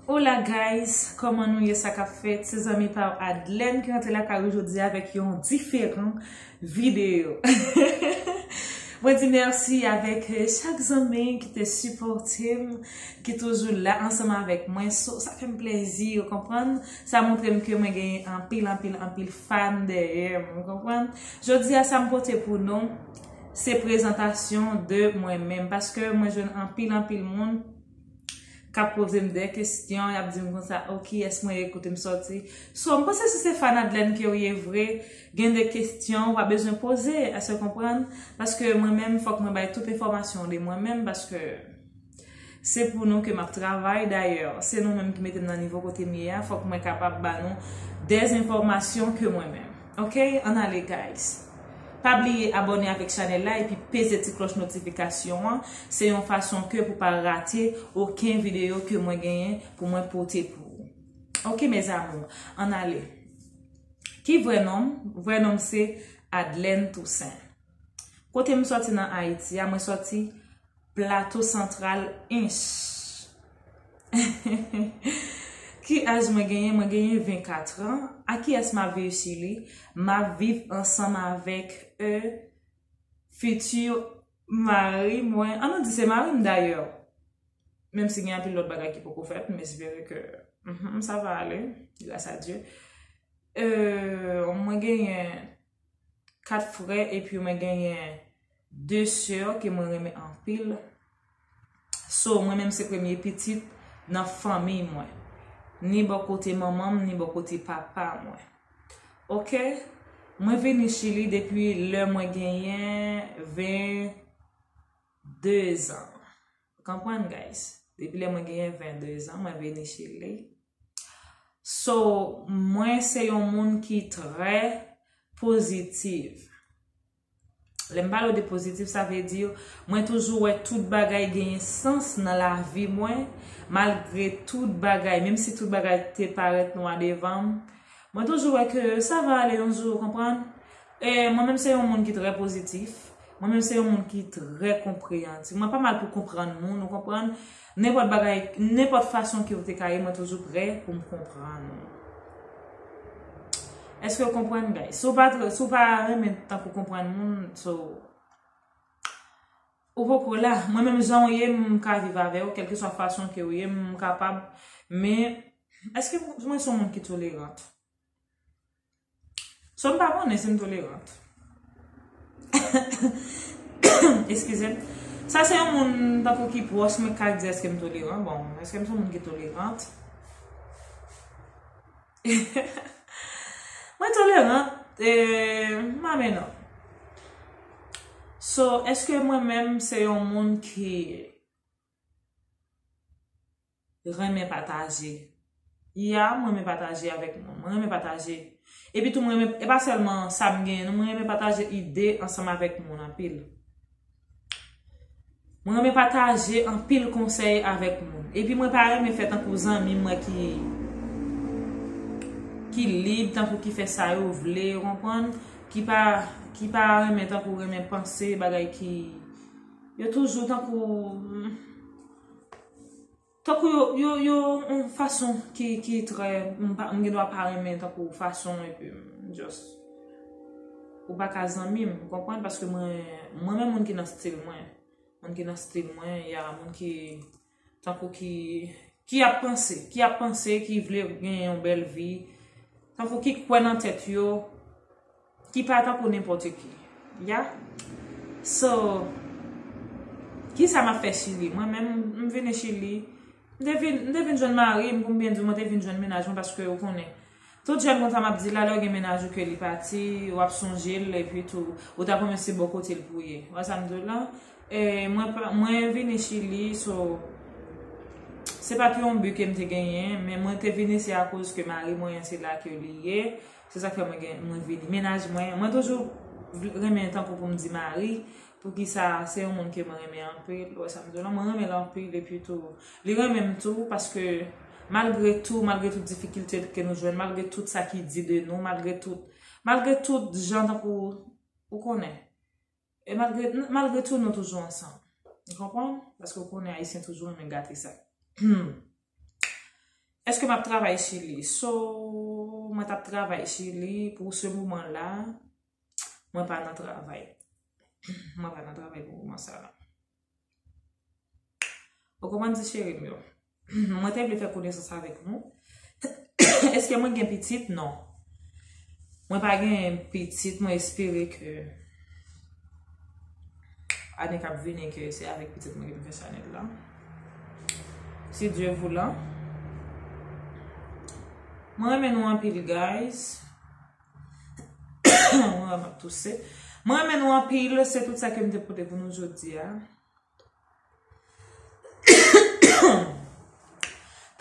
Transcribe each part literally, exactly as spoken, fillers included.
Hola guys, kòman nou ye, sa k ap fèt? Se zanmi pa w Adlène ki rantre lakay ou jodi avèk yon diferan videyo. Mwen di mèsi avèk, eh, chak zanmi ki te sipòte m, ki toujou la ansanm avèk mwen. So, sa fè m plezi, ou konprann? Sa montre m ke mwen genyen anpil, anpil, anpil fan dèyè m, ou konprann? Jodi a, sa m pote pou nou, se prezantasyon de mwen menm, paske mwen jwenn anpil, anpil moun k ap poze m de kesyon, y ap di m konsa, "O, kiyès mwen ye, kote m sòti?" So, m panse si se fan Adlène ke w ye vre, gen de kesyon w pa bezwen poze, èske w konprann? Paske mwen menm, fòk mwen bay tout enfòmasyon de mwen menm, paske se pou nou ke m ap travay. Dayè, se nou menm ki mete m nan nivo kote m ye a, fòk mwen kapab ba nou de enfòmasyon ke mwen menm. Ok? Ann ale, guys. Pa bliye abòne avèk chanèl la epi peze ti klòch notifikasyon an. Se yon fason ke pou pa rate okenn videyo ke mwen genyen pou mwen pote pou ou. Ok, mes amours, ann ale. Ki vrè non m? Vrè non m se Adlène Toussaint. Kote m sòti nan Ayiti a? Mwen sòti Plato Santral, Ench. Ki aj mwen genyen? Mwen genyen vennkat an. A kiyès m ap viv Chili? M ap viv ansanm avèk, euh, fiti mari mwen. An nou di se mari m dayè. Menm si gen anpil lòt bagay ki poko fèt, m espere ke, mhm, sa va ale, gras a Dye. Euh, mwen genyen kat frè, epi mwen genyen de sè ke mwen renmen anpil. So, mwen menm se premye pitit nan fanmi mwen. Ni bò kote manman m, ni bò kote papa mwen. Ok? Mwen vini Chili depi lè mwen genyen vennde zan. Ou konprann, guys? Depi lè mwen genyen vennde zan, mwen vini Chili. So, mwen se yon moun ki trè pozitif. Lè m pale w de pozitif, sa vle di, mwen toujou wè tout bagay genyen sans nan lavi mwen, malgre tout bagay, menm si tout bagay te parèt nwa devan m, mwen toujou wè ke sa va ale yon jou, ou konprann? E mwen menm se yon moun ki trè pozitif. Mwen menm se yon moun ki trè konpreyansif. Mwen pa mal pou konprann moun, ou konprann? Nenpòt bagay, nenpòt fason ke w te ka ye, mwen toujou prè pou m konprann ou. Èske w konprann, guys? Si w pa, si w pa renmen tankou konprann moun, so, ou poko la. Mwen menm jan w ye, m ka viv avè w, kèlkeswa fason ke w ye, m kapab. Men, èske mwen se yon moun ki tolerant? So, m pa konnen si m tolerant. Eskize m. Sa se yon moun tankou ki pwòch mwen k ka di èske m toleran. Bon, èske m se yon moun ki tolerant? Mwen toleran. E, m pa men non. So, èske mwen menm se yon moun ki renmen pataje? Ya, mwen renmen pataje avèk moun. Mwen renmen pataje. Epi tou, mwen renmen, e pa sèlman sa m genyen, non, mwen renmen pataje ide ansanm avèk moun anpil. Mwen renmen pataje anpil konsèy avèk moun. Epi mwen pa renmen fè tankou zanmi mwen ki, ki lib, tankou ki fè sa yo vle, ou konprann? Ki pa, ki pa renmen tankou renmen panse bagay ki, yo toujou tankou, tankou yo, yo, yo, yon fason ki, ki trè, m pa, m gen dwa pa renmen tankou fason, epi m just, ou pa ka zanmi m, ou konprann? Paske mwen, mwen menm moun ki nan stil mwen. Moun ki nan stil mwen, ya, moun ki, tankou ki, ki ap panse, ki ap panse, ki vle genyen yon bèl vi, tankou ki kwè nan tèt yo, ki pa tankou nenpòt ki. Ya? So, kisa m ap fè Chili? Mwen menm, m vini Chili, m te vin, m te vin jwenn mari m, pou m byen di w, mwen te vin jwenn mennaj mwen, paske ou konnen. Tout jèn konsa m ap di la, lè w gen mennaj ou ke li pati, w ap sonje l, epi tou, ou t ap renmen se bò kote l pou w ye. Ou wè sa m di w la? E mwen pa, mwen vini Chili, so, se pa t yon bi ke m te genyen, men mwen te vini se akoz ke mari mwen an se la ke li ye. Se sa k fè mwen gen, mwen vini. Mennaj mwen, mwen toujou vle, renmen tankou pou m di mari, poukisa se yon moun ke mwen renmen anpil, ou wè sa m di w la, mwen renmen l anpil, epi tou, li renmen m tou, paske malgre tou, malgre tout difikilte ke nou jwenn, malgre tout sa ki di de nou, malgre tout, malgre tout jan tankou, ou konnen, e malgre, malgre tou, nou toujou ansanm. Ou konprann? Paske ou konnen Ayisyen toujou renmen gate sa. Èske m ap travay Chili? So, mwen t ap travay Chili pou se moman la. Mwen pa nan travay. Mwen pa nan travay pou moman sa la. Ou konprann ti cheri m yo? Mwen te vle fè konesans avèk nou. Èske mwen gen pitit? Non. Mwen pa gen pitit, mwen espere ke ane k ap vini ke se avèk pitit mwen ke m fè chanèl la. Si Dye voulan. Mwen renmen nou anpil, guys. Mwen renmen ap touse. Mwen renmen nou anpil, se tout sa ke m te pote pou nou jodi a.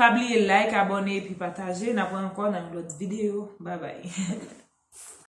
Pa bliye like, abòne epi pataje. N ap wè ankò nan yon lòt videyo. Babay.